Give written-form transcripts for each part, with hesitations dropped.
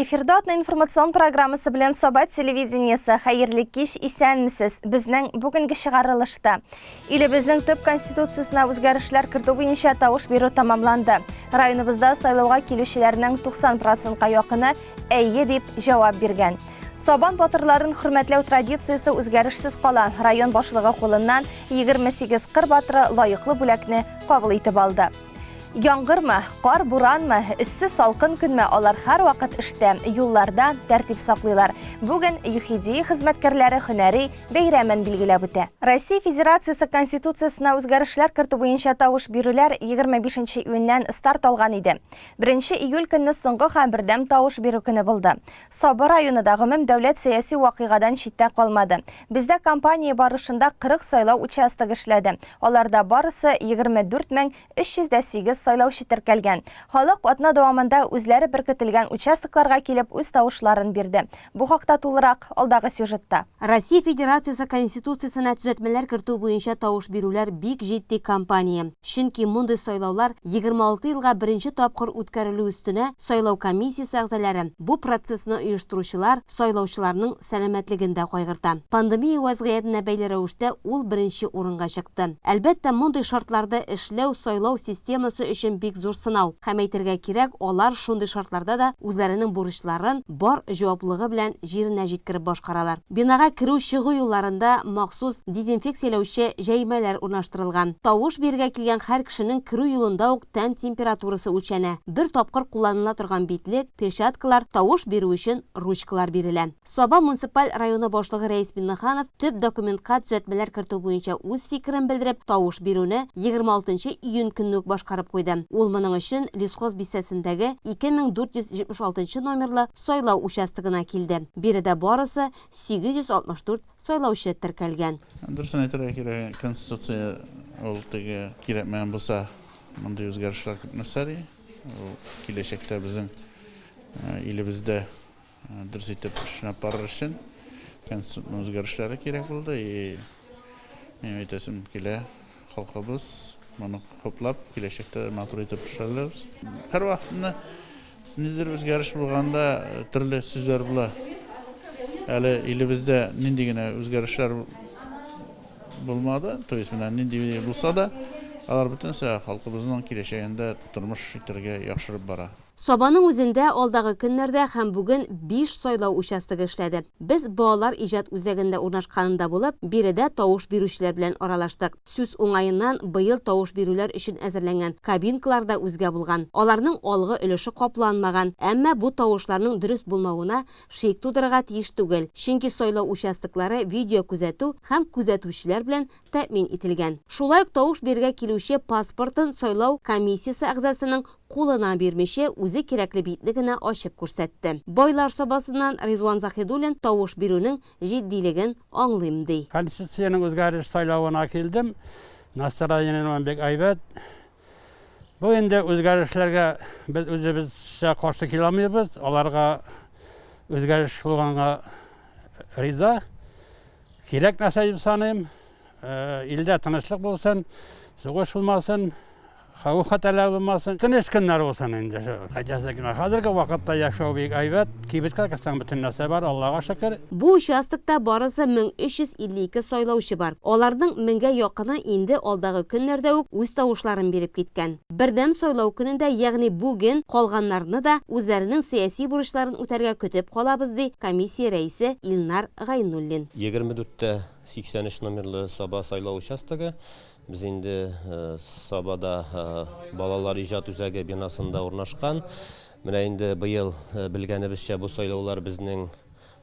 Эфирда атна информацион программасы белән Саба телевидениесе. Хәерле кич, исәнмесез. Безнең бүгенге чыгарылышта илебезнең төп конституциясенә үзгәрешләр кертү буенча тавыш бирү тәмамланды. Районыбызда сайлауга килүчеләрнең 90 процентка якыны әйе дип җавап биргән. Сабан батырларын хөрмәтләү традициясе үзгәрешсез кала. Район башлыгы кулыннан 28 кыр батыры лаеклы бүләкне кабул итеп алды. Яңгырмы, кар-буранмы, эссе салкын көнме, алар һәрвакыт эштә, юлларда тәртип саклыйлар. Бүген ЮХИДИ хезмәткәрләре һөнәри бәйрәмен билгеләп үтә. Россия Федерациясе Конституциясенә үзгәрешләр кертү буенча тавыш бирүләр 25 нче июньнән старт алган иде. Беренче июль көнне соңгы һәм бердәм тавыш бирү көне булды. Саба районы да гомум дәүләт сәяси вакыйгадан читтә калмады. Бездә кампания барышында 40 сайлау участогы эшләде. Аларда барысы 24 308 сайлаучы теркәлгән. Халык атна дәвамында үзләре беркетелгән участокларга килеп үз тавышларын бирде. Бу хакта тулырак, алдагы сюжетта. Россия Федерациясе Конституциясенә төзәтмәләр кертү буенча тавыш бирүләр бик җитди кампания. Чөнки мондый сайлаулар 26 елга беренче тапкыр үткәрелү өстенә, Сайлау комиссиясе әгъзалары, бу процессны оештыручылар сайлаучыларның сәламәтлеген дә кайгырта. Пандемия вәзгыятенә бәйле рәвештә ул беренче урынга чыкты. Әлбәттә, мондый шартларда эшләү сайлау системасы өчен бик зур сынау. Һәм әйтергә кирәк, алар шундый шартларда да үзләренең бурычларын бар җаваплыгы белән җиренә җиткереп башкаралар. Бинага керү-чыгу юлларында махсус дезинфекцияләүче җәймәләр урнаштырылган. Тавыш бирергә килгән һәр кешенең керү юлында ук тән температурасы үлчәнә, бер тапкыр кулланыла торган битлек, перчаткалар, тавыш бирү өчен ручкалар бирелә. Саба муниципаль районы башлыгы Рәис Миңнеханов төп документка төзәтмәләр кертү буенча үз фикерен белдереп, тавыш бирүне 26 нчы июнь көнне үк башкарып куйды. Ул моның өчен Лесхоз бистәсендәге 2476 нчы номерлы сайлау участогына килде. Биредә барысы 864 сайлаучы теркәлгән. Дөресен әйтергә кирәк, Конституция ул теге кирәкмәгән булса, мондый үзгәрешләр кертмәсләр иде. Ул киләчәктә безнең илебездә дөрес итеп эшләп барыр өчен Конституция үзгәрешләре кирәк булды. И минем әйтәсем килә, халкыбыз моны хуплап, киләчәктә матур итеп эшләрләрбез. Һәрвакытны Ниндидер үзгәреш булганда төрле сүзләр була. Әле илебездә нинди генә үзгәрешләр булмады, то есть менә нинди булса да, алар бөтенесе халкыбызның киләчәгендә тормыш итәргә яхшырып бара. Сабаның үзендә алдагы көннәрдә һәм бүген биш сайлау участогы эшләде. Без Балалар иҗат үзәгендә урнашканында булып, биредә тавыш бирүчеләр белән аралаштык. Сүз уңаеннан, быел тавыш бирүләр өчен әзерләнгән кабинкалар да үзгә булган. Аларның алгы өлеше капланмаган. Әмма бу тавышларның дөрес булмавына шик тудырырга тиеш түгел, чөнки сайлау участоклары видеокүзәтү һәм күзәтүчеләр белән тәэмин ителгән. Шулай ук тавыш бирергә килүче паспортын сайлау комиссиясе әгъзасының кулына бирмичә, үзе кирәкле битне генә ачып күрсәтте. Байлар Сабасыннан Ризван Заһидуллин тавыш бирүнең җитдилеген аңлыйм, ди. Конституциянең үзгәреш сайлавына килдем. Настроением бик әйбәт. Бу инде үзгәрешләргә без үзебезчә каршы килә алмыйбыз. Аларга үзгәреш булганга риза. Кирәк нәрсә дип саныйм. Илдә тынычлык булсын, сугыш булмасын, хәвеф-хәтәрләр булмасын. Тыныч көннәр булсын инде шул. Әйтәсе килә, хәзерге вакытта яшәү бик әйбәт. Кибеткә керсәң, бөтен нәрсә бар, Аллага шөкер. Бу участокта барысы 1352 сайлаучы бар. Аларның меңгә якыны инде алдагы көннәрдә үк үз тавышларын биреп киткән. Бердәм сайлау көнендә, ягъни бүген, калганнарны да үзләренең сәяси бурычларын үтәргә көтеп калабыз, ди комиссия рәисе Илнар Гайнуллин. 24 тә 83 номерлы Саба сайлау участогы. Без инде Сабада Балалар иҗат үзәге бинасында урнашкан. Менә инде быел, белгәнебезчә, бу сайлаулар безнең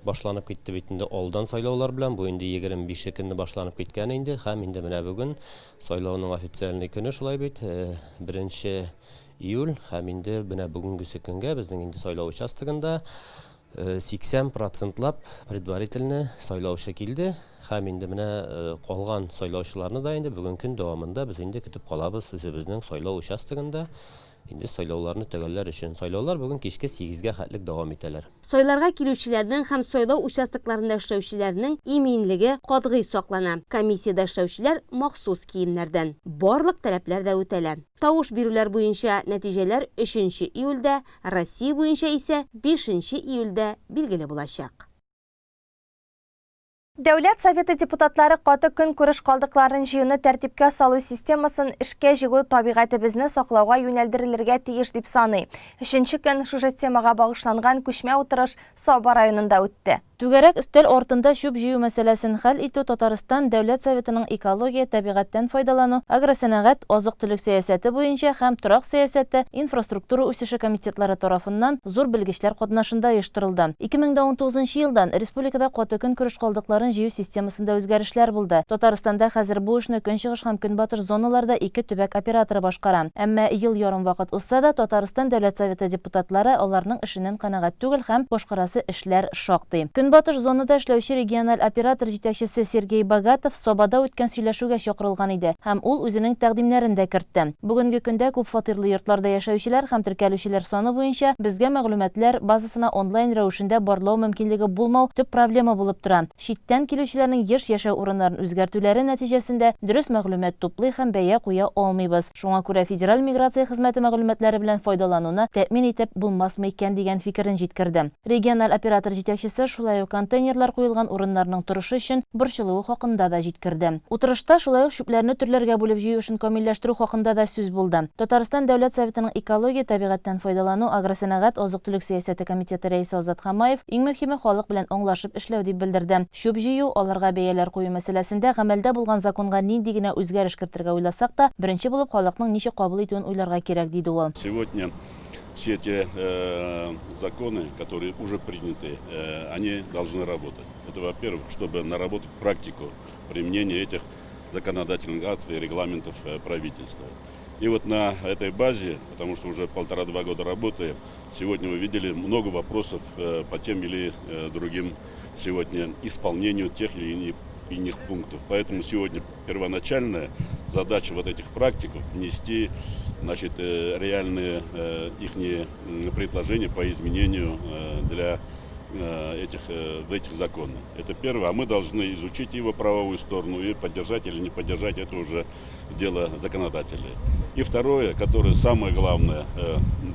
башланып китте бит инде алдан сайлаулар белән. Бу инде 25 көнне башланып киткән инде һәм инде менә бүген сайлауның официальный көне шулай бит, беренче июль һәм инде менә бүгенгесе көнгә безнең инде сайлау участогында 80 процентлап предварительный сайлаучы килде һәм инде менә калган сайлаучыларны да инде бүген көн дәвамында без инде көтеп калабыз үзебезнең сайлау участогында. Инде сайлауларны төгәлләр өчен. Сайлаулар бүген кичке сигезгә хәтлек дәвам итәләр. Сайларга килүчеләрнең һәм сайлау участокларында эшләүчеләрнең иминлеге катгый саклана. Комиссиядә эшләүчеләр махсус киемнәрдән. Барлык таләпләр дә үтәлә. Тавыш бирүләр буенча нәтиҗәләр өченче июльдә, Россия буенча исә бишенче июльдә билгеле булачак. Дәүләт Советы депутатлары каты көнкүреш калдыкларын җыюны тәртипкә салу системасын эшкә җигү табигатебезне саклауга юнәлдерелергә тиеш дип саный. Өченче көн шушы темага багышланган күчмә утырыш Саба районында үтте. Түгәрәк өстәл артында чүп җыю мәсьәләсен хәл итү Татарстан Дәүләт Советының экология, табигатьтән файдалану, агросәнәгать, азык-төлек сәясәте буенча һәм торак сәясәте, инфраструктура үсеше комитетлары тарафыннан зур белгечләр катнашында оештырылды. 2019 нчы елдан республикада каты көнкүреш калдыкларын җыю системасында үзгәрешләр булды. Татарстанда хәзер бу эшне Көнчыгыш һәм Көнбатыш зоналарда ике төбәк операторы башкара. Әмма ел ярым вакыт узса да, Татарстан Дәүләт Советы депутатлары аларның эшеннән канәгать түгел һәм башкарасы эшләр шактый. Көнбатыш зонада эшләүче региональ оператор җитәкчесе Сергей Богатов Сабада үткән сөйләшүгә чакырылган иде һәм ул үзенең тәкъдимнәрен дә кертте. Бүгенге көндә күпфатирлы йортларда яшәүчеләр һәм теркәлүчеләр саны буенча безгә мәгълүматлар базасына онлайн рәвешендә барлау мөмкинлеге булмау төп проблема булып тора. Читтән килүчеләрнең еш яшәү урыннарын үзгәртүләре нәтиҗәсендә дөрес мәгълүмат туплый һәм бәя куя алмыйбыз. Шуңа күрә Федераль миграция хезмәте мәгълүматлары белән файдалануны тәэмин итеп булмасмы икән дигән фикерен җиткерде. Региональ оператор җитәкчесе шулай ук контейнерлар куелган урыннарның торышы өчен борчылуы хакында да җиткерде. Утырышта шулай ук чүпләрне төрләргә бүлеп җыю эшен камилләштерү хакында да сүз булды. Татарстан Дәүләт Советының экология, табигатьтән файдалану, агросәнәгать, азык-төлек сәясәте комитеты рәисе Азат Хамаев, иң мөһиме халык белән аңлашып эшләү, дип белдерде. Чүп җыю, аларга бәяләр кую мәсьәләсендә гамәлдә булган законга нинди генә үзгәреш кертергә уйласак та, беренче булып халыкның ничек кабул итүен уйларга кирәк, диде ул. Сегодня все те законы, которые уже приняты, они должны работать. Это, во-первых, чтобы наработать практику применения этих законодательных актов и регламентов правительства. И вот на этой базе, потому что уже полтора-два года работаем, сегодня вы видели много вопросов по тем или другим сегодня исполнению тех или иных пунктов. Поэтому сегодня первоначальная задача вот этих практиков внести, значит, реальные их предложения по изменению для этих, в этих законах. Это первое. А мы должны изучить его правовую сторону и поддержать или не поддержать, это уже дело законодателей. И второе, которое самое главное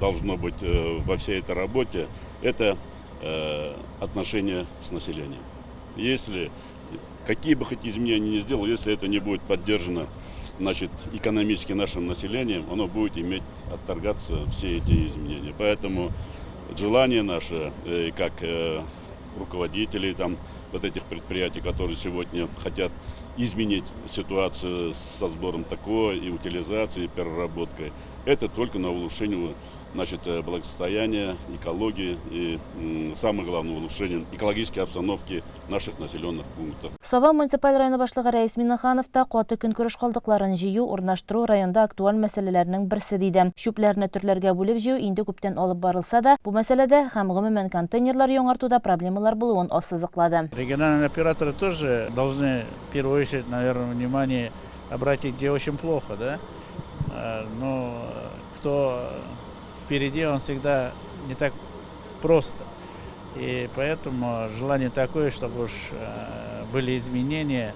должно быть во всей этой работе, это отношения с населением. Если какие бы хоть изменения ни сделал, если это не будет поддержано, значит, экономически нашим населением, оно будет иметь отторгаться все эти изменения. Поэтому желание наше, как руководителей там, вот этих предприятий, которые сегодня хотят изменить ситуацию со сбором такого и утилизацией, и переработкой, это только на улучшение, значит, благосостояния, экологии и, самое главное, улучшение экологической обстановки наших населенных пунктов. Саба муниципаль районы башлыгы Рәис Миңнеханов та каты көнкүреш калдыкларын җыю, урнаштыру районда актуаль мәсьәләләрнең берсе диде. Чүпләрне төрләргә бүлеп җыю инде күптән алып барылса да, бу мәсьәләдә һәм гомумән контейнерлар яңартуда проблемалар булуын ассызыклады. Региональные операторы тоже должны в первую очередь, наверное, внимание обратить, где очень плохо, да? Но кто впереди, он всегда не так просто. И поэтому желание такое, чтобы уж были изменения,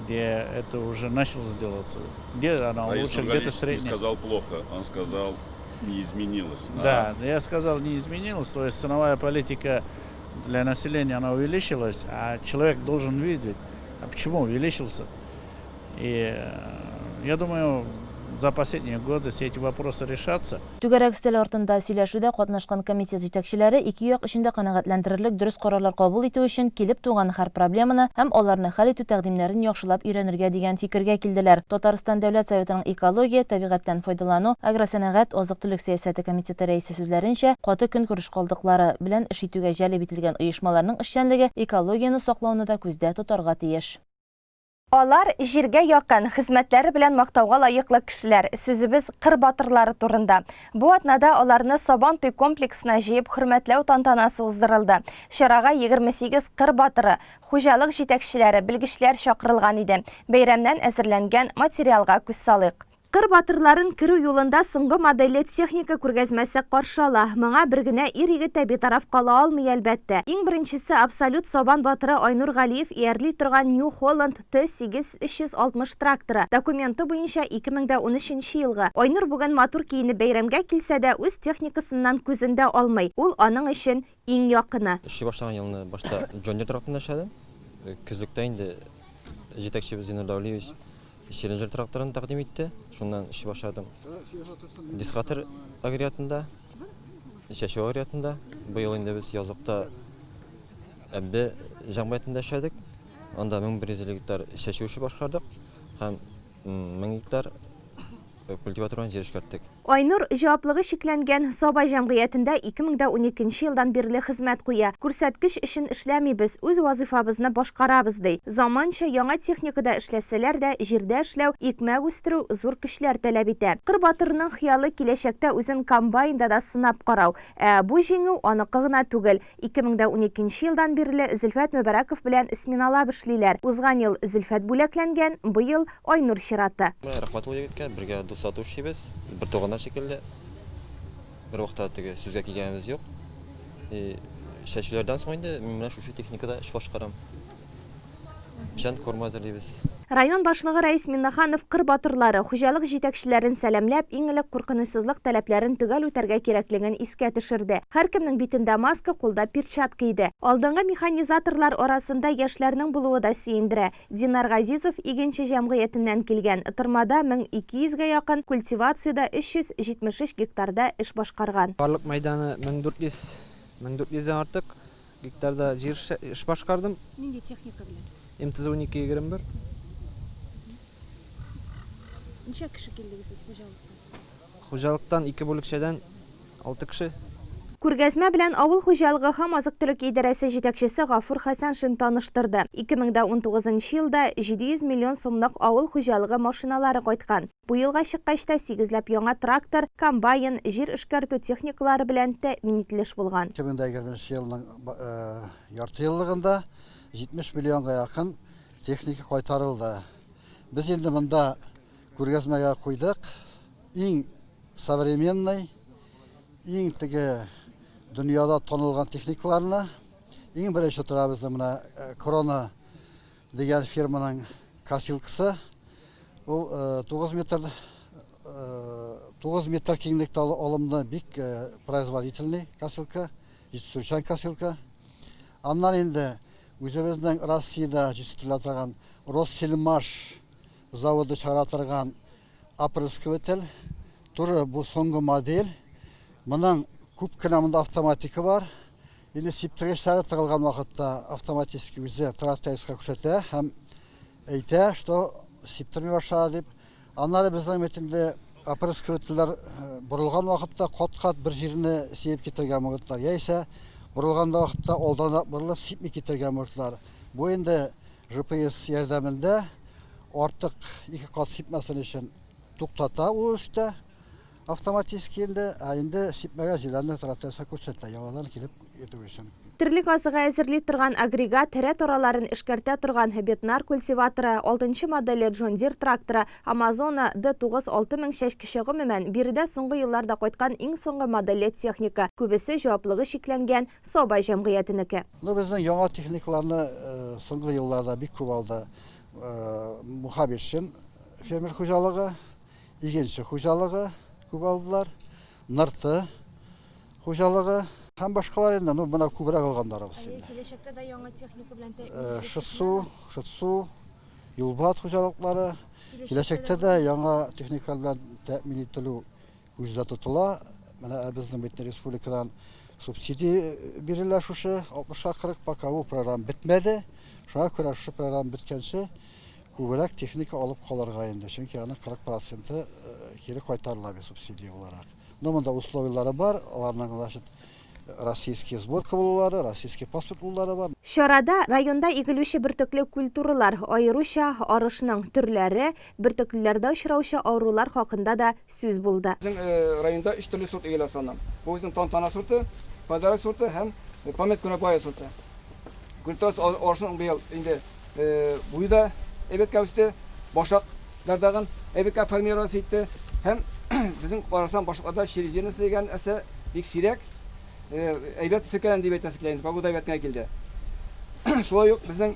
где это уже начало сделаться. Где оно Раис лучше, где-то Нургалиевич не среднее. сказал плохо, он сказал не изменилось. Да, я сказал не изменилось, то есть ценовая политика для населения, она увеличилась, а человек должен видеть, а почему увеличился. И я думаю, за последние годы все эти вопросы решатся. Түгәрәк өстәл артында сөйләшүдә катнашкан комитет җитәкчеләре ике як өчен дә канәгатьләндерерлек дөрес карарлар кабул итү өчен килеп туган һәр проблеманы һәм аларны хәл итү тәкъдимнәрен яхшылап өйрәнергә дигән фикергә килделәр. Татарстан Дәүләт Советының экология, табигатьтән файдалану, агросәнәгать, азык-төлек сәясәте комитеты рәисе сүзләренчә, каты көнкүреш калдыклары белән эш итүгә җәлеп ителгән оешмаларның эшчәнлеге экологияне саклауны да күздә тотарга тиеш. Алар җиргә якын, хезмәтләре белән мактауга лаеклы кешеләр. Сүзебез кыр батырлары турында. Бу атнада аларны Сабантуй комплексына җыеп хөрмәтләү тантанасы уздырылды. Чарага 28 кыр батыры, хуҗалык җитәкчеләре, белгечләр чакырылган иде. Бәйрәмнән әзерләнгән материалга күз салыйк. Кыр батырларын керү юлында соңгы модельле техника күргәзмәсе каршы ала. Моңа бер генә ир-егет тә битараф кала алмый, әлбәттә. Иң беренчесе, абсолют сабан батыры Айнур Галиев иярли торган New Holland T8 360 тракторы. Документы буенча 2013 нче елгы. Айнур бүген матур киенеп бәйрәмгә килсә дә, үз техникасыннан күзен дә алмый. Ул аның өчен иң якыны. Эшли башлаган елны башта John Deere тракторында эшләдем. Көзлектә инде җитәкчебез Зиннур Дәүлиевич Челленджер тракторын тәкъдим итте. Шуннан эшли башладым. Дискатор агрегатында, чәчү агрегатында. Быел инде без язлыкта Әббе җәмгыятендә эшләдек. Анда 1150 гектар чәчү эше башкардык һәм 1000 гектар культиватор белән җир эшкәрттек. Айнур җаваплыгы чикләнгән Саба җәмгыятендә 2012 нче елдан бирле хезмәт куя. Күрсәткеч өчен эшләмибез, үз вазыйфабызны башкарабыз, ди. Заманча яңа техникада эшләсәләр дә, җирдә эшләү, икмәк үстерү зур көчләр таләп итә. Кыр батырының хыялы киләчәктә үзен комбайнда да сынап карау. Ә бу җиңү аныкы гына түгел. 2012 нче елдан бирле Зөлфәт Мөбарәков белән сменалап эшлиләр. Узган ел Зөлфәт бүләкләнгән, быел, Айнур чираты. Рәхмәт ул егеткә, бергә дус-тату эшлибез, бертуганнар шикелле. Бервакытта да теге сүзгә килгәнебез юк. И чәчүләрдән соң инде мин менә шушы техникада эш башкарам. Печән корма әзерлибез. Район башлыгы Рәис Миннеханов кыр батырлары, хуҗалык җитәкчеләрен сәламләп, иң элек куркынычсызлык таләпләрен төгәл үтәргә кирәклеген искә төшерде. Һәркемнең битендә маска, кулда перчатка иде. Алдынгы механизаторлар арасында яшьләрнең булуы да сөендерә. Динар Газизов Игенче җәмгыятеннән килгән, тырмада 1200 гә якын, культивациядә 373 гектарда эш башкарган. Барлык мәйданы 1400, 1400 дән артык. Гектарда җир эш башкардым. Нинди техника белән? МТЗ 1221. Ничә кеше килдегез сез хуҗалыктан? Хуҗалыктан ике бүлекчәдән алты кеше. Күргәзмә белән авыл хуҗалыгы һәм азык-төлек идарәсе җитәкчесе Гафур Хәсәншин таныштырды. 2019 нчы елда 700 миллион сумлык авыл хуҗалыгы машиналары кайткан. Бу елга чыккач та сигезләп яңа трактор, комбайн, җир эшкәртү техникалары белән тәэмин ителеш булган. 2020 нче елның яртыеллыгында 70 миллионга якын техника кайтарылды. Без инде монда күргәзмәгә куйдык иң современный, иң теге дөньяда танылган техникаларны. Иң беренче тора безнең менә Крона дигән фирманың косилкасы. Ул 9 метр 9 метр киңлектә алымны бик производительный косилка, җитештерүчән косилка. Аннан инде үзебезнең Россиядә җитештерелә торган Россельмаш заводы чыгара торган Опрыскиватель, туры бу соңгы модель. Моның күп кенә монда автоматика бар. Инде сиптергечләре тыгылган вакытта автоматически үзе трактористка күрсәтә һәм әйтә, что сиптерми башлады дип. Аннары безнең бит инде опрыскивательләр борылган вакытта кат-кат бер җирне сибеп китергә могытлар, яисә борылган вакытта алданрак борылып сипми китергә могытлар. Бу инде GPS ярдәмендә артык ике кат сипмәсен өчен туктата ул эштә автоматически инде, ә инде сипмәгә зиләнне трасса күрсәтә, яңадан килеп йөрү өчен. Терлек азыгы әзерли торган агрегат, рәт араларын эшкәртә торган Бетнар культиваторы, алтынчы модельле Джон Дир тракторы, Амазона Д9 6000 чәчкече гомумән, биредә соңгы елларда кайткан иң соңгы модельле техника, күбесе җаваплыгы чикләнгән Саба җәмгыятенеке. Ну, безнең яңа техникаларны соңгы елларда бик күп алды Мухабиршин фермер хуҗалыгы, Игенче хуҗалыгы күп алдылар, Нырты хуҗалыгы һәм башкалар инде, ну, менә күбрәк алганнарыбыз инде. Киләчәктә дә яңа техника белән тәэмин Шытсу, Шытсу, Юлбат хуҗалыклары киләчәктә дә яңа техникалар белән тәэмин ителү Күздә тотыла. Менә безнең бит республикадан субсидия бирелә шушы 60-ка 40, пока ул программа бетмәде. Шуңа күрә шушы программа беткәнче күбрәк техника алып калырга инде, чөнки аның 40 проценты кире кайтарыла бит субсидия буларак. Но монда условияләре бар, аларның, значит, российский сборка булулары, российский паспорт булулары бар. Чарада районда игелүче бөртекле культуралар, аеруча арышның төрләре, Бөртеклеләрдә очраучы авырулар хакында да сүз булды. Безнең районда өч төрле сорт игелә санам. Бу безнең Тантана сорты, Подарок сорты һәм Память Кунакбая сорты. Культурасы арышның быел инде буе да әйбәткә үсте. Башак Дардагын әйбәткә формироваться итте. Һәм безнең карасаң башлыкларда черезерность дигән нәрсә бик сирәк. Әйбәт селкеләнде дип әйтәсе килә инде, погода әйбәт кенә килде. Шулай ук безнең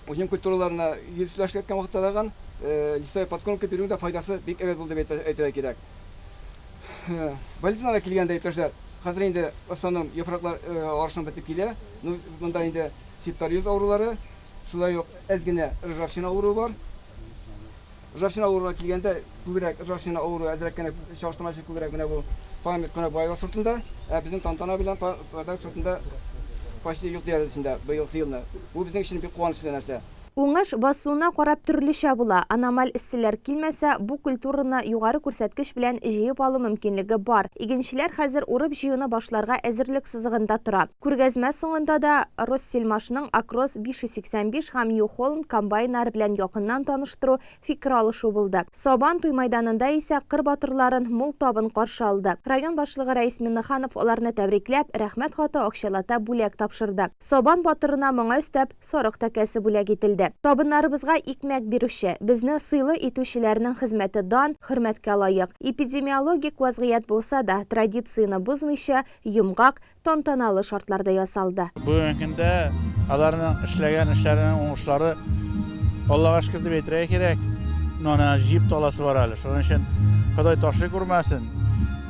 уҗым культураларына йөзләр эшкәрткән вакытта дагын листовая подкормка бирүнең дә файдасы бик әйбәт булды дип әйтергә кирәк. Болезньнарга килгәндә, иптәшләр, хәзер инде в основном яфраклар арышның бетеп килә. Ну, монда инде септориоз авырулары, шулай ук әз генә ржавчина авыруы бар. Ржавчина авыруына килгәндә, күбрәк ржавчина авыруы әзрәк кенә чагыштырмача күбрәк менә бу Память Кунакбаева сортында, ә безнең Тантана белән Подарок сортында почти юк диярлек эчендә быелгы елны. Бу безнең өчен бик куанычлы нәрсә. Уңыш басуына карап төрлечә була. Аномаль эсселәр килмәсә, бу культураны югары күрсәткеч белән җыеп алу мөмкинлеге бар. Игенчеләр хәзер урып-җыюны башларга әзерлек сызыгында тора. Күргәзмә соңында да Ростсельмашның Акрос 585 һәм Нью Холланд комбайннары белән якыннан таныштыру, фикер алышу булды. Сабан туй майданында исә кыр батырларын мул табын каршы алды. Район башлыгы Рәис Миңнеханов аларны тәбрикләп, Рәхмәт хаты, акчалата бүләк тапшырды. Сабан батырына моңа өстәп, сарык тәкәсе бүләк ителде. Табыннарыбызга икмәк бирүче, безне сыйлы итүчеләрнең хезмәте дан, хөрмәткә лаек. Эпидемиологик вазгыять булса да, традицияне бозмыйча, йомгак, тантаналы шартларда ясалды. Бүгенге көндә аларның эшләгән эшләренең уңышлары Аллага шөкер дип әйтергә кирәк. Но аны җыеп та аласы бар әле. Шуның өчен Ходай ташлый күрмәсен.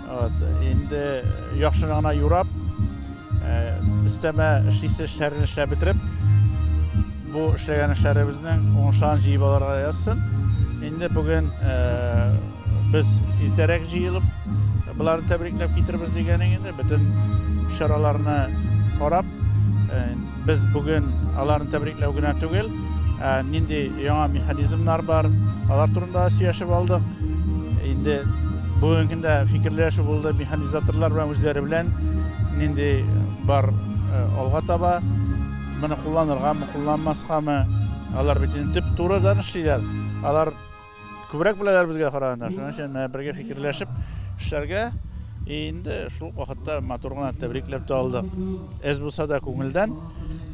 Вот, инде яхшыны гына юрап, өстәмә эшлисе эшләрен эшләп бетереп, бу эшләгән эшләребезнең уңышларын җыеп алырга язсын. Инде бүген Без иртәрәк җыелып, боларны тәбрикләп китербез дигән инде, бөтен чараларны карап, без бүген аларны тәбрикләү генә түгел, ә нинди яңа механизмнар бар, алар турында сөйләшеп алдык. Инде бүгенге көндә фикерләшү булды механизаторлар белән үзләре белән нинди бар алга таба моны кулланыргамы, кулланмаскамы. Алар бит инде төп турыдан эшлиләр. Алар Күбрәк беләләр безгә караганда. Шуның өчен менә бергә фикерләшеп эшләргә. И инде шул ук вакытта матур гына тәбрикләп тә алдык. Әз булса да күңелдән.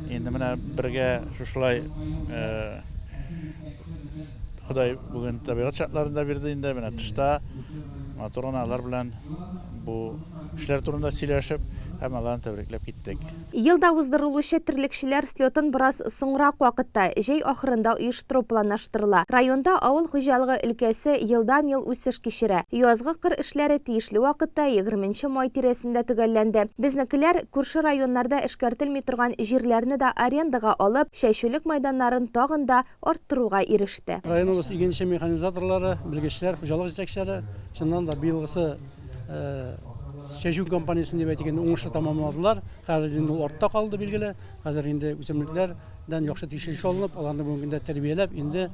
Инде менә бергә шушылай Ходай бүген табигать шартларын да бирде инде. Менә тышта матур гына алар белән бу эшләр турында сөйләшеп һәм аларны тәбрикләп киттек. Елда уздырылучы терлекчеләр слетын бераз соңрак вакытта, җәй ахырында оештыру планлаштырыла. Районда авыл хуҗалыгы өлкәсе елдан-ел үсеш кичерә. Язгы кыр эшләре тиешле вакытта, егерменче май тирәсендә төгәлләнде. Безнекеләр, күрше районнарда эшкәртелми торган җирләрне дә арендага алып, чәчүлек мәйданнарын тагын да арттыруга иреште. Районыбыз игенче-механизаторлары, белгечләр, хуҗалык җитәкчеләре, чыннан да, быелгысы чәчү кампаниясен дип әйтик инде уңышлы тәмамладылар. Хәзер инде ул артта калды, билгеле. Хәзер инде үсемлекләрдән яхшы тикшереш алынып, аларны бүгенге көндә тәрбияләп, инде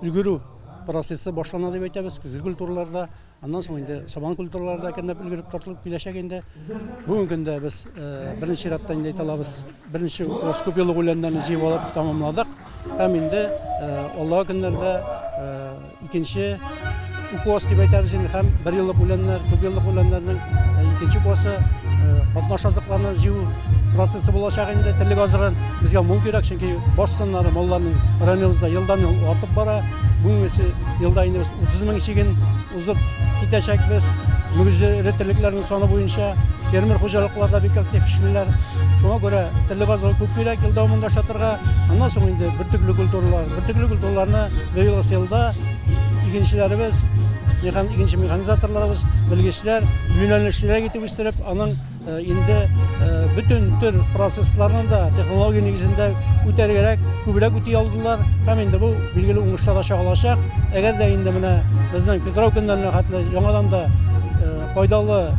өлгерү процессы башлана дип әйтәбез. Көзге культураларда, аннан соң инде сабан культуралары да әкренләп өлгереп тартылып киләчәк инде. Бүгенге көндә без беренче чиратта инде әйтә алабыз, беренче күп еллык үләннәрне җыеп алып тәмамладык. Һәм инде алдагы көннәрдә Икенче укос дип әйтәбез инде һәм бер еллык үләннәр, күп еллык үләннәрнең икенче укосы катнаш азыкларны җыю процессы булачак инде. Терлек азыгы безгә мул кирәк, чөнки баш саннары малларның районыбызда елдан-ел артып бара. Бүгенге елда инде без 30 мең чиген узып китәчәкбез. Мөгезле эре терлекләрнең саны буенча фермер хуҗалыклары да бик актив эшлиләр. Шуңа күрә терлек азыгы күп кирәк ел дәвамында ашатырга. Аннан соң инде бөртекле культуралар. Бөртекле культураларны быелгысы елда игенчеләребез, игенче механизаторларыбыз, белгечләр юнәлешлерәк итеп үстереп, аның инде бөтен төр процессларны да технология нигезендә үтәргәрәк, күбрәк үти алдылар. Һәм инде бу билгеле уңышта да чагылачак. Әгәр дә инде менә безнең Петров көннәренә хәтле яңадан да файдалы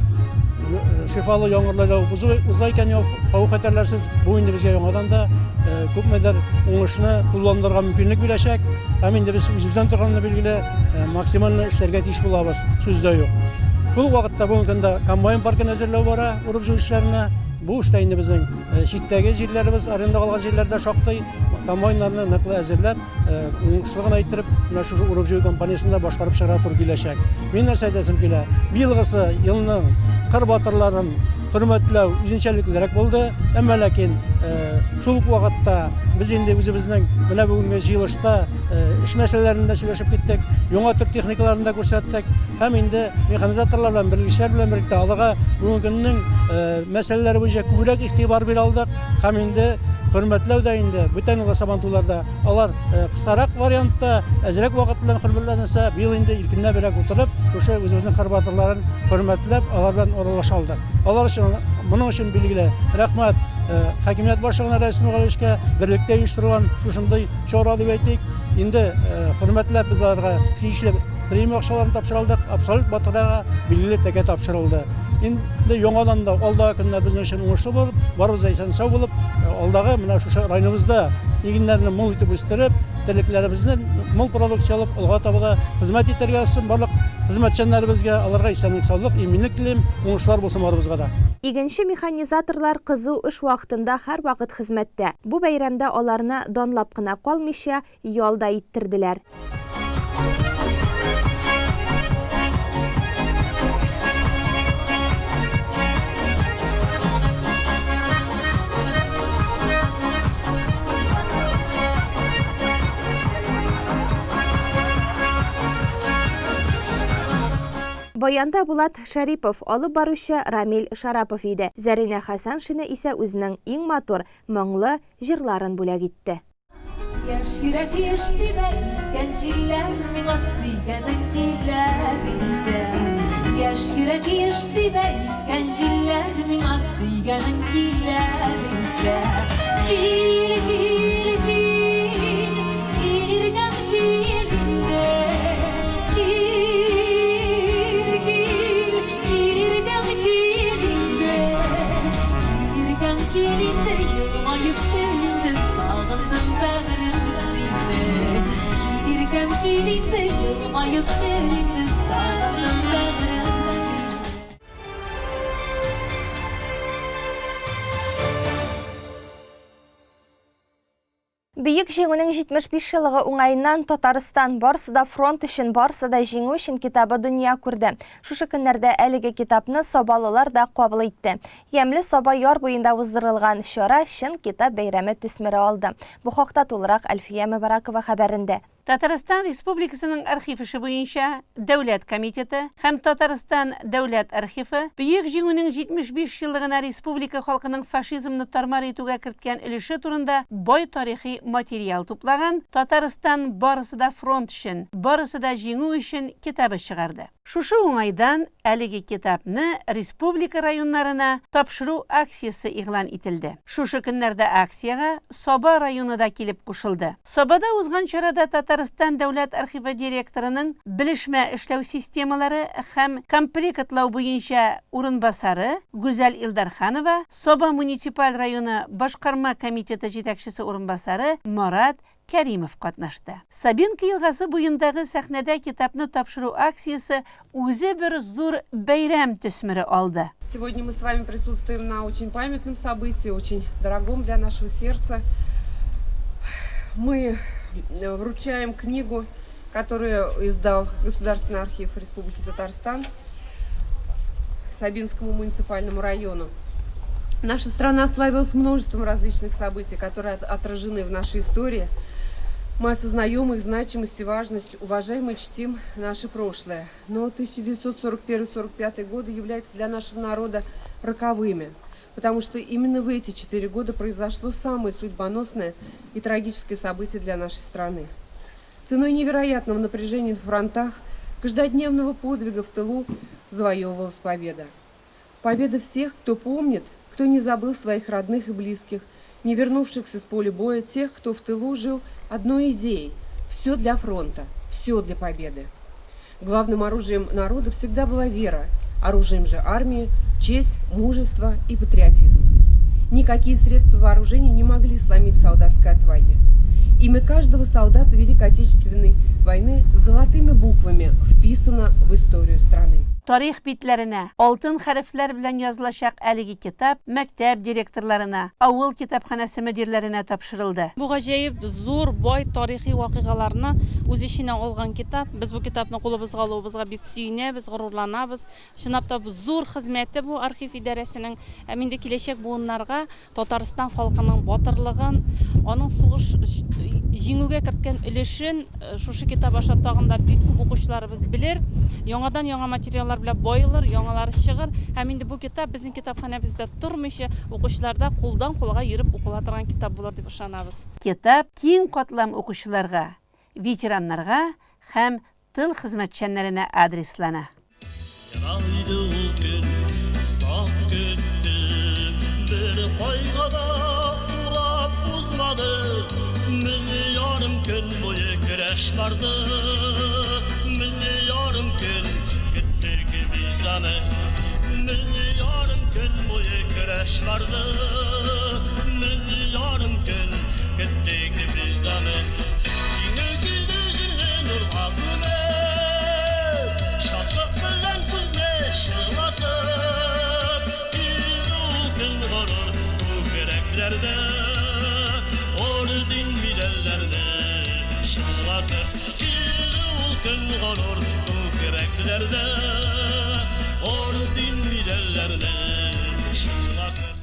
шифалы яңгырлар явып уза икән, хәвеф-хәтәрләрсез, бу инде безгә яңадан да күпмедер уңышны тулыландырырга мөмкинлек бирәчәк. Һәм инде без үзебездән торганны билгеле максимально эшләргә тиеш булабыз, сүз дә юк. Шул ук вакытта бүгенге көндә комбайн паркын әзерләү бара урып-җыю эшләренә. Бу эштә инде безнең читтәге җирләребез, арендага алган җирләр дә шактый. Комбайннарны ныклы әзерләп, уңышлы гына иттереп, менә шушы урып-җыю кампаниясен дә башкарып чыгарга туры киләчәк. Мин нәрсә әйтәсем килә? Быелгысы елның кыр батырларын хөрмәтләү үзенчәлеклерәк булды. Әмма ләкин шул ук вакытта без инде үзебезнең менә бүгенге җыелышта эш мәсьәләләрен дә сөйләшеп киттек, яңа төр техникаларын да күрсәттек һәм инде механизаторлар белән, белгечләр белән берлектә аларга бүгенге көннең мәсьәләләре буенча күбрәк игътибар бирә алдык һәм инде хөрмәтләү дә инде бүтән елгы Сабантуйларда алар кыскарак вариантта, әзрәк вакыт белән хөрмәтләнсә, быел инде иркенләбрәк утырып, шушы үзебезнең кыр батырларын хөрмәтләп, алар белән аралаша алдык. Алар өчен, моның өчен билгеле, рәхмәт хакимият башлыгына Рәис Нургалиевичка, берлектә оештырылган шушындый чара дип әйтик. Инде хөрмәтләп без аларга тиешле премия акчаларын тапшыра алдык, абсолют батырларга билгеле тәкә тапшырылды. Инде яңадан да алдагы көннәр безнең өчен уңышлы булып, барыбыз да исән-сау булып, алдагы менә шушы районыбызда игеннәрне мул итеп үстереп, терлекләребезне мул продукция алып, алга таба да хезмәт итәргә язсын барлык хезмәтчәннәребезгә, аларга исәнлек-саулык, иминлек телим, уңышлар булсын барыбызга да. Игенче-механизаторлар кызу эш вакытында һәрвакыт хезмәттә. Бу бәйрәмдә аларны данлап кына калмыйча, ял да иттерделәр. Баянда Булат Шәрипов, алып баручы Рамил Шарапов иде. Зәринә Хәсәншина исә үзенең иң матур, моңлы җырларын бүләк итте. Яшь йөрәк еш тибә, искән җилләр миңа сөйгәнең килә дисә. Яшь йөрәк еш тибә, искән җилләр миңа сөйгәнең килә дисә. Кил, кил, кил, кил иргән кил инде. Кил, кил, кил иргән кил инде. Кил иргән кил инде, елмаеп көл инде, сагындым бәгърем сине. Кил иргән кил инде, елмаеп көл инде, сагындым бәгърем сине. Бөек Җиңүнең 75 еллыгы уңаеннан Татарстан, барысы да фронт өчен, барысы да җиңү өчен китабы дөнья күрде. Шушы көннәрдә әлеге китапны сабалылар да кабул итте. Ямьле Саба яр буенда уздырылган чара чын китап бәйрәме төсмере алды. Бу хакта тулырак Әлфия Мөбаракова хәбәрендә. Татарстан Республикасының архив эше буенча дәүләт комитеты һәм Татарстан дәүләт архивы Бөек Җиңүнең 75 еллыгына республика халкының фашизмны тар-мар итүгә керткән өлеше турында бай тарихи материал туплаган Татарстан, барысы да фронт өчен, барысы да Җиңү өчен китабы чыгарды. Шушы уңайдан әлеге китапны республика районнарына тапшыру акциясе игълан ителде. Шушы көннәрдә акциягә Саба районы да килеп кушылды. Сабада узган чарада Татарстан дәүләт архивы директорының белешмә эшләү системалары һәм комплектлау буенча урынбасары Гүзәл Илдарханова, Саба муниципаль районы башкарма комитеты җитәкчесе урынбасары Марат Кәримов катнашты. Сабинка елгасы буендагы сәхнәдә китапны тапшыру акциясе үзе бер зур бәйрәм төсмере алды. Сегодня мы с вами присутствуем на очень памятном событии, очень дорогом для нашего сердца. Мы э, вручаем книгу, которую издал Государственный архив Республики Татарстан Сабинскому муниципальному району. Наша страна славилась множеством различных событий, которые отражены в нашей истории. Мы осознаем их значимость и важность, уважаем и чтим наше прошлое. Но 1941-45 годы являются для нашего народа роковыми, потому что именно в эти четыре года произошло самое судьбоносное и трагическое событие для нашей страны. Ценой невероятного напряжения на фронтах, каждодневного подвига в тылу завоевывалась победа. Победа всех, кто помнит, кто не забыл своих родных и близких, не вернувшихся с поля боя, тех, кто в тылу жил одной идеей – все для фронта, все для победы. Главным оружием народа всегда была вера, оружием же армии – честь, мужество и патриотизм. Никакие средства вооружения не могли сломить солдатской отваги. Имя каждого солдата Великой Отечественной войны золотыми буквами вписано в историю страны. Тарих битләренә алтын хәрефләр белән язылачак әлеге китап мәктәп директорларына, авыл китапханәсе мөдирләренә тапшырылды. Бу гаҗәеп зур, бай тарихи вакыйгаларны үз эченә алган китап. Без бу китапны кулыбызга алуыбызга бик сөенәбез, горурланабыз. Чынлап та зур хезмәте бу архив идарәсенең. Һәм инде киләчәк буыннарга Татарстан халкының батырлыгын, аның сугыш җиңүгә керткән өлешен шушы китап аша тагын да бик күп укучыларыбыз белер, яңадан-яңа материаллар белән баелыр, яңалары чыгыр. Һәм инде бу китап безнең китапханәбездә тормыйча, укучыларда кулдан-кулга йөреп укыла торган китап булыр дип ышанабыз. Китап киң катлам укучыларга, ветераннарга һәм Тыл хезмәтчәннәренә адреслана. Ерак иде ул көн, озак көттем, Бер кайгы да урап узмады. 1500 көн буе көрәш барды, 1500 көн көттек без аны. 1500 көн буе көрәш барды, 1500 көн көттек без аны. Җиңү килде җирне нурга күмеп, Шатлык белән күзне чылатып. Килде ул көн горур күкрәкләрдә, Орден медальләрне чыңлатып. Килде ул көн горур күкрәкләрдә, Орден медальләрне чыңлатып.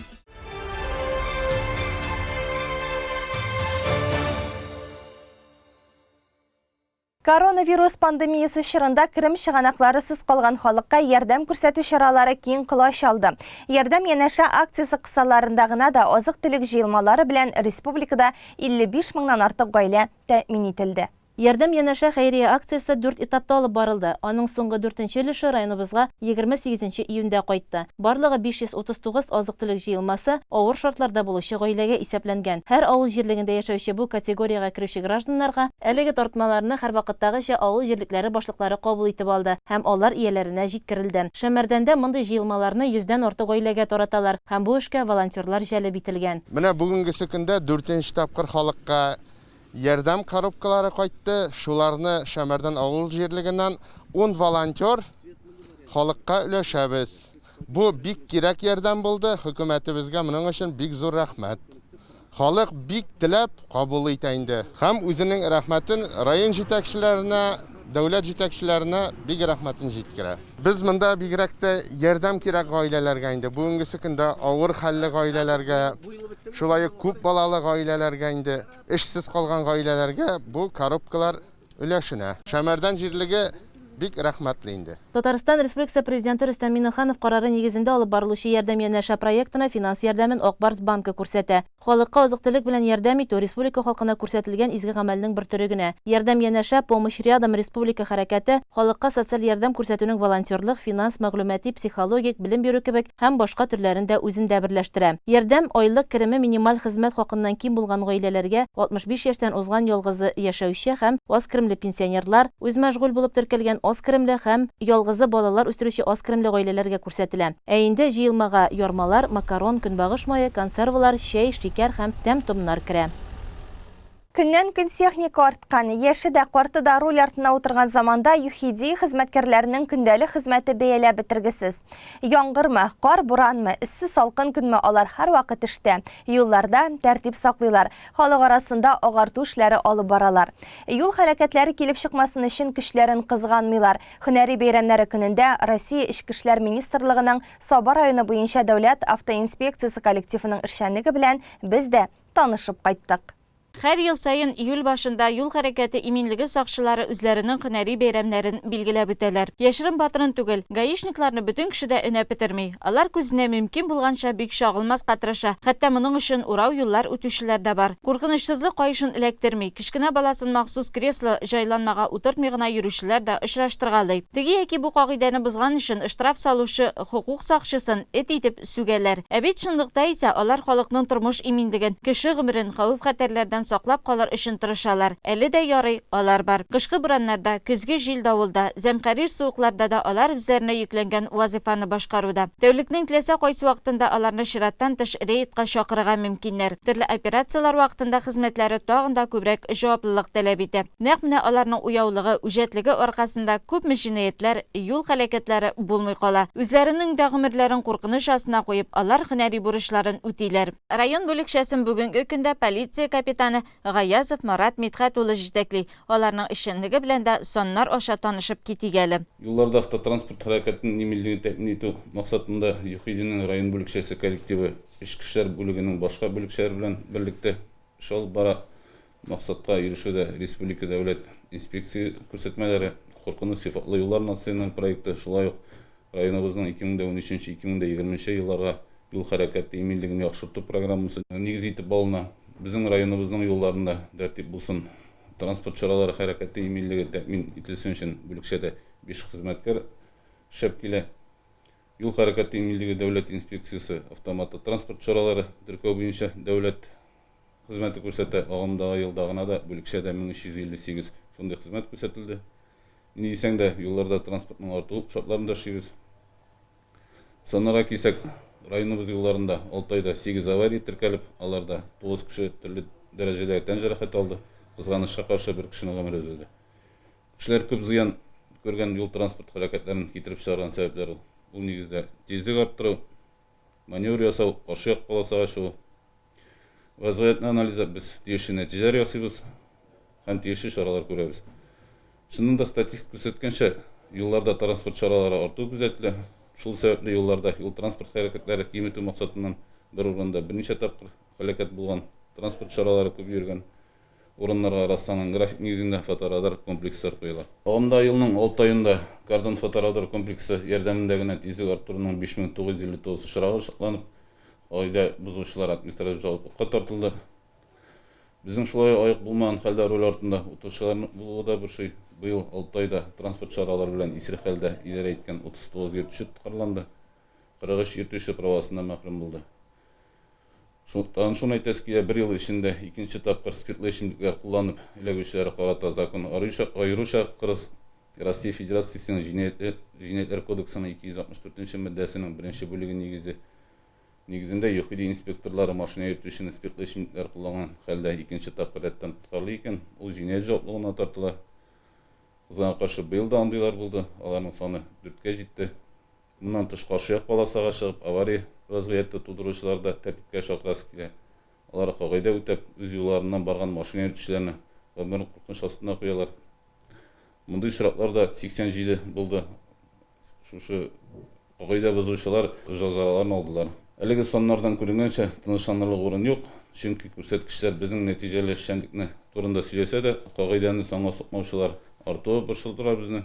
Коронавирус пандемиясе чорында керем чыганакларысыз калган халыкка ярдәм күрсәтү чаралары киң колач алды. Ярдәм янәшә акциясе кысаларында гына да азык-төлек җыелмалары белән республикада 55 меңнән артык гаилә тәэмин ителде. Ярдәм янәшә хәйрия акциясе дүрт этапта алып барылды. Аның соңгы дүртенче өлеше районыбызга 28 нче июньдә кайтты. Барлыгы 539 азык-төлек җыелмасы авыр шартларда булучы гаиләгә исәпләнгән. Һәр авыл җирлегендә яшәүче бу категориягә керүче гражданнарга Әлеге тартмаларны һәрвакыттагыча авыл җирлекләре башлыклары кабул итеп алды һәм алар ияләренә җиткерелде. Шәмәрдәндә мондый җыелмаларны йөздән артык гаиләгә тараталар һәм бу эшкә волонтерлар җәлеп ителгән. Менә бүгенгесе көндә дүртенче тапкыр халыкка Ярдәм коробкалары кайтты, шуларны Шәмәрдән авыл җирлегеннән ун волонтер халыкка өләшәбез. Бу бик кирәк ярдәм булды, хөкүмәтебезгә моның өчен бик зур рәхмәт. Халык бик теләп кабул итә инде. Һәм үзенең рәхмәтен район җитәкчеләренә, дәүләт җитәкчеләренә бик рәхмәтен җиткерә. Без монда бигрәк тә ярдәм кирәк гаиләләргә инде. Бүгенгесе көндә авыр хәлле гаиләләргә, шулай ук күп балалы гаиләләргә инде. Эшсез калган гаиләләргә бу коробкалар өләшенә. Шәмәрдән җирлеге бик рәхмәтле инде. Татарстан Республикасы Президенты Рөстәм Миңнеханов карары нигезендә алып барылучы Ярдәм янәшә проектына финанс ярдәмен Ак Барс банкы күрсәтә. Халыкка азык-төлек белән ярдәм итү, республика халкына күрсәтелгән изге гамәлнең бер төре генә. Ярдәм янәшә, Помощь рядом республика хәрәкәте, халыкка социаль ярдәм күрсәтүнең волонтерлык, финанс, мәгълүмати, психологик, белем бирү кебек һәм башка төрләрен дә үзендә берләштерә. Ярдәм, айлык кереме минималь хезмәт хакыннан ким булган гаиләләргә, 65 яшьтән узган ялгызы яшәүче һәм аз керемле пенсионерлар, үзмәшгуль булып теркәлгән аз керемле һәм ялгызы балалар үстерүче аз керемле гаиләләргә күрсәтелә. Ә инде җыелмага ярмалар, макарон, көнбагыш мае, консервалар, чәй, шикәр һәм тәм-томнар керә. Көннән-көн техника арткан, яше дә, карты да руль артына утырган заманда ЮХИДИ хезмәткәрләренең көндәлек хезмәте бәяләп бетергесез. Яңгырмы, кар-буранмы, эссе-салкын көнме, алар һәрвакыт эштә, юлларда тәртип саклыйлар, халык арасында агарту эшләре алып баралар. Юл һәлакәтләре килеп чыкмасын өчен көчләрен кызганмыйлар. Һөнәри бәйрәмнәре көнендә Россия Эчке эшләр министрлыгының Саба районы буенча дәүләт автоинспекциясе коллективының эшчәнлеге белән без дә танышып кайттык. Һәр ел саен июль башында юл хәрәкәте иминлеге сакчылары үзләренең һөнәри бәйрәмнәрен билгеләп үтәләр. Яшерен-батырын түгел, гаишникларны бөтен кеше дә өнәп бетерми. Алар күзенә мөмкин булганча бик чагылмаска тырыша, хәтта моның өчен урау юллар үтүчеләр дә бар. Куркынычсызлык каешын эләктерми, кечкенә баласын махсус кресло, җайланмага утыртмый гына йөрүчеләр дә очраштыргалый. Теге яки бу кагыйдәне бозган өчен штраф салучы хокук сакчысын эт итеп сүгәләр. Ә бит чынлыкта исә алар халыкның тормыш иминлеген, кеше гомерен хәвеф-хәтәрләрдән. саклап калыр өчен тырышалар. Әле дә ярый, алар бар. Кышкы бураннарда, көзге җил-давылда, зәмхәрир суыкларда да алар үзләренә йөкләнгән вазыйфаны башкаруда. Тәүлекнең теләсә кайсы вакытында аларны чираттан тыш рейдка чакырырга мөмкиннәр. Төрле операцияләр вакытында хезмәтләре тагын да күбрәк җаваплылык таләп итә. Нәкъ менә аларның уяулыгы, үҗәтлеге аркасында күпме җинаятьләр, юл һәлакәтләре булмый кала. Үзләренең дә гомерләрен куркыныч астына куеп, алар һөнәри бурычларын үтиләр. Район бүлекчәсен бүгенге көндә полиция капитаны Гаязов Марат Мидхәт улы җитәкли. Аларның эшчәнлеге белән дә саннар аша танышып китик әле. Юлларда автотранспорт хәрәкәтенең иминлеген тәэмин итү максатында ЮХИДИнең район бүлекчәсе коллективы эчке эшләр бүлегенең башка бүлекчәләре белән берлектә эш алып бара. Максатка ирешүдә республика дәүләт инспекция күрсәтмәләре, Куркыныч сыйфатлы юллар националь проекты, шулай ук районыбызның 2013-2020 елларга юл хәрәкәте иминлеген яхшырту программасы нигез итеп алына. Безнең районыбызның юлларында тәртип булсын, транспорт чаралары хәрәкәте иминлеге тәэмин ителсен өчен бүлекчәдә биш хезмәткәр эшләп килә. Юл хәрәкәте иминлеге дәүләт инспекциясе автомототранспорт чаралары теркәү буенча дәүләт хезмәте күрсәтә. Агымдагы елда гына да бүлекчәдә 1358 шундый хезмәт күрсәтелде. Ни дисәң дә, юлларда транспортның арту шартларында эшлибез. Саннарга килсәк, районыбыз юлларында алты айда сигез авария теркәлеп, аларда тугыз кеше төрле дәрәҗәдәге тән җәрәхәте алды. Кызганычка каршы, бер кешенең гомере өзелде. Кешеләр күп зыян күргән юл-транспорт һәлакәтләрен китереп чыгарган сәбәпләр ул. Ул нигездә тизлек арттыру, маневр ясау, каршы як полосага чыгу. Вазгыятьне анализлап без тиешле нәтиҗәләр ясыйбыз һәм тиешле чаралар күрәбез. Чыннан да статистика күрсәткәнчә, юлларда транспорт чаралары арту күзәтелә. Шул сәбәпле юлларда юл-транспорт хәрәкәтләре киметү максатыннан бер урында берничә тапкыр һәлакәт булган, транспорт чаралары күп йөргән урыннарга расланган график нигезендә фоторадар комплекслар куела. Агымдагы елның алты аенда Кордон фоторадар комплексы ярдәмендә генә тизлек арттыруның 5959 очрагы ачыкланып, кагыйдә бозучылар административ җаваплылыкка тартылды. Безнең шулай ук аек булмаган хәлдә руль артында утыручыларның булуы да борчый. Быел алты айда транспорт чаралары белән исерек хәлдә идарә иткән 39 йөртүче тоткарланды, 43 йөртүче правасыннан мәхрүм булды. Тагын шуны әйтәсе килә, бер ел эчендә икенче тапкыр спиртлы эчемлекләр кулланып эләгүчеләргә карата закон аеруча кырыс. Россия Федерациясенең Җинаятьләр кодексының 264 нче маддәсенең беренче бүлеге нигезе нигезендә ЮХИДИ инспекторлары машина йөртүчене спиртлы эчемлекләр кулланган хәлдә икенче тапкыр рәттән тоткарлый икән, ул җинаять җаваплылыгына тартыла. Кызганычка каршы, быел да андыйлар булды, аларның саны дүрткә җитте. Моннан тыш, каршы як полосага чыгып, авария вазгыяте тудыручылар да тәртипкә чакырасы килә. Алар кагыйдә үтәп, үз юлларыннан барган машина йөртүчеләрне гомерен куркыныч астына куялар. Мондый очраклар да 87 булды. Шушы кагыйдә бозучылар җәзаларын алдылар. Әлеге саннардан күренгәнчә, тынычланырлык урын юк, чөнки күрсәткечләр безнең нәтиҗәле эшчәнлекне турында сөйләсә дә, кагыйдәне санга сукмаучылар артуы борчылдыра безне.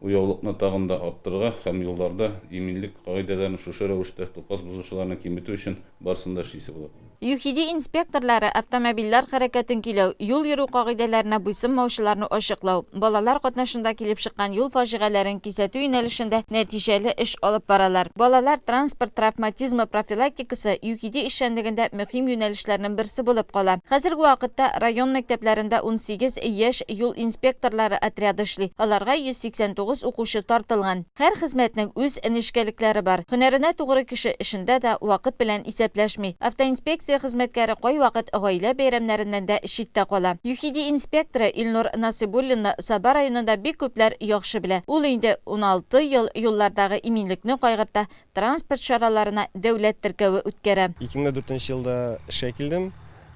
Уяулыкны тагын да арттырырга һәм юлларда иминлек кагыйдәләрен шушы рәвештә тупас бозучыларны киметү өчен барысын да эшлисе була. ЮХИДИ инспекторлары автомобильләр хәрәкәтен көйләү, юл йөрү кагыйдәләренә буйсынмаучыларны ачыклау, балалар катнашында килеп чыккан юл фаҗигаләрен кисәтү юнәлешендә нәтиҗәле эш алып баралар. Балалар транспорт травматизмы профилактикасы ЮХИДИ эшчәнлегендә мөһим юнәлешләрнең берсе булып кала. Хәзерге вакытта район мәктәпләрендә 18 яшь юл инспекторлары отряды эшли, аларга 189 укучы тартылган. Һәр хезмәтнең үз нечкәлекләре бар. Һөнәренә тугры кеше эшендә дә вакыт белән исәпләшми. Автоинспекция хезмәткәре кайвакыт гаилә бәйрәмнәреннән дә читтә кала. ЮХИДИ инспекторы Илнур Насыйбуллинны Саба районында бик күпләр яхшы белә. Ул инде 16 ел юллардагы иминлекне кайгырта, транспорт чараларына дәүләт теркәве үткәрә. 2004 елда эшкә килдем.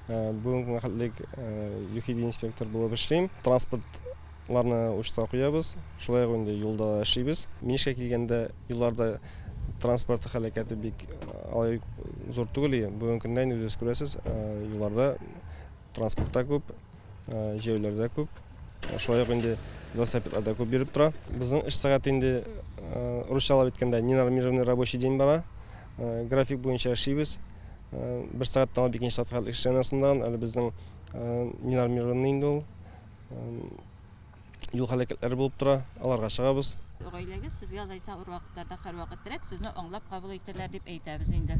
Бүгенге көнгә хәтлек ЮХИДИ инспектор булып эшлим. Транспортларны учетка куябыз, шулай ук инде юлда да эшлибез. Мин эшкә килгәндә юлларда транспорт һәлакәте бик алай зур түгел иде. Бүгенге көндә инде үзегез күрәсез, юлларда Транспорт та күп, җәяүләр дә күп. Шулай ук инде велосипедлар да күп йөреп тора. Безнең эш сәгате инде русчалап әйткәндә ненормированный рабочий день бара. График буенча эшлибез. Бер сәгатьтән алып икенче сәгатькә хәтле эшләнә соңдан. Әле безнең ненормированный инде ул. Юл һәлакәтләре булып тора, аларга чыгабыз. Гаиләгез сезгә алайса авыр вакытларда һәрвакыт терәк, сезне аңлап кабул итәләр дип әйтәбез инде.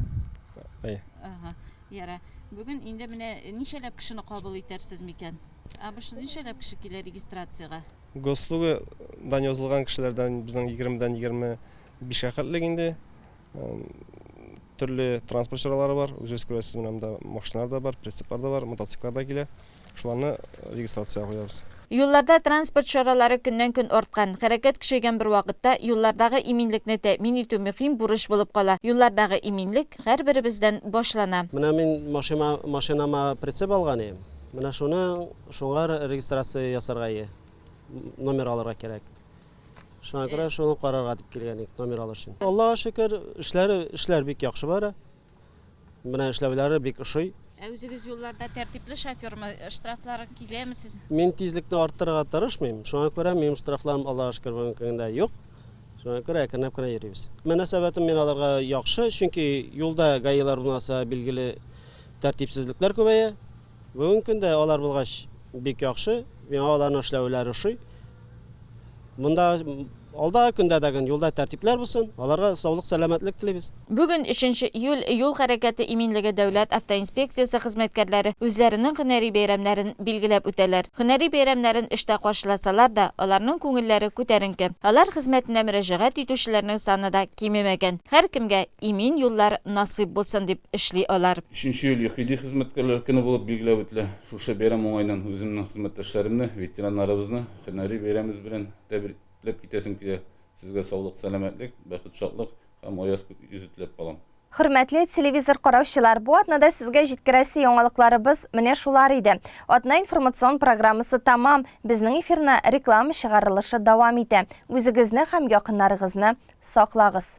Әйе. Ага, яра. Бүген инде менә ничәләп кешене кабул итәрсез микән? Обычно ничәләп кеше килә регистрациягә? Госслуга дан язылган кешеләрдән безнең егермедән 25 кә хәтлек инде. Төрле транспорт чаралары бар. Үзегез күрәсез, менә монда машиналар да бар, прицеплар да бар, мотоцикллар да килә. Шуларны регистрациягә куябыз. Юлларда транспорт чаралары көннән-көн арткан, хәрәкәт көчәйгән бер вакытта юллардагы иминлекне тәэмин итү мөһим бурыч булып кала. Юллардагы иминлек һәрберебездән башлана. Менә мин машима, машинама прицеп алган идем. Менә шуны, шуңа регистрация ясарга ие. Номер алырга кирәк. Шуңа күрә шуны карарга дип килгән идек, номер алыр өчен. Аллага шөкер, эшләре, эшләр бик яхшы бара. Менә эшләүләре бик ошый. Ә үзегез юлларда тәртипле шофермы? Штрафлар киләме сез? Мин тизлекне арттырырга тырышмыйм. Шуңа күрә минем штрафларым, Аллага шөкер, бүгенге көндә юк. Шуңа күрә әкренләп кенә йөрибез. Мөнәсәбәтем мин аларга яхшы, чөнки юлда ГАИлар булмаса, билгеле, тәртипсезлекләр күбәя. Бүгенге көндә алар булгач, бик яхшы. Миңа аларның эшләүләре ошый. Монда алдагы көндә дә юлда тәртипләр булсын, аларга саулык, сәламәтлек телибез. Бүген, өченче июль, Юл хәрәкәте иминлеге дәүләт автоинспекциясе хезмәткәрләре үзләренең һөнәри бәйрәмнәрен билгеләп үтәләр. Һөнәри бәйрәмнәрен эштә каршыласалар да, аларның күңелләре күтәренке. Алар хезмәтенә мөрәҗәгать итүчеләрнең саны да кимемәгән. Һәркемгә имин юллар насыйп булсын дип эшли алар. Өченче июль ЮХИДИ хезмәткәрләре көне булып билгеләп үтелә. Шушы бәйрәм уңаеннан үземнең хезмәттәшләремне, ветераннарыбызны һөнәри бәйрәмебез белән тәбрикләп китәсем килә. Сезгә саулык, сәламәтлек, бәхет, шатлык һәм аяз күк йөзе теләп калам. Хөрмәтле телевизор караучылар, бу атнада сезгә җиткерәсе яңалыкларыбыз менә шулар иде. Атна информацион программасы тәмам. Безнең эфирны реклама чыгарылышы дәвам итә. Үзегезне һәм якыннарыгызны саклагыз!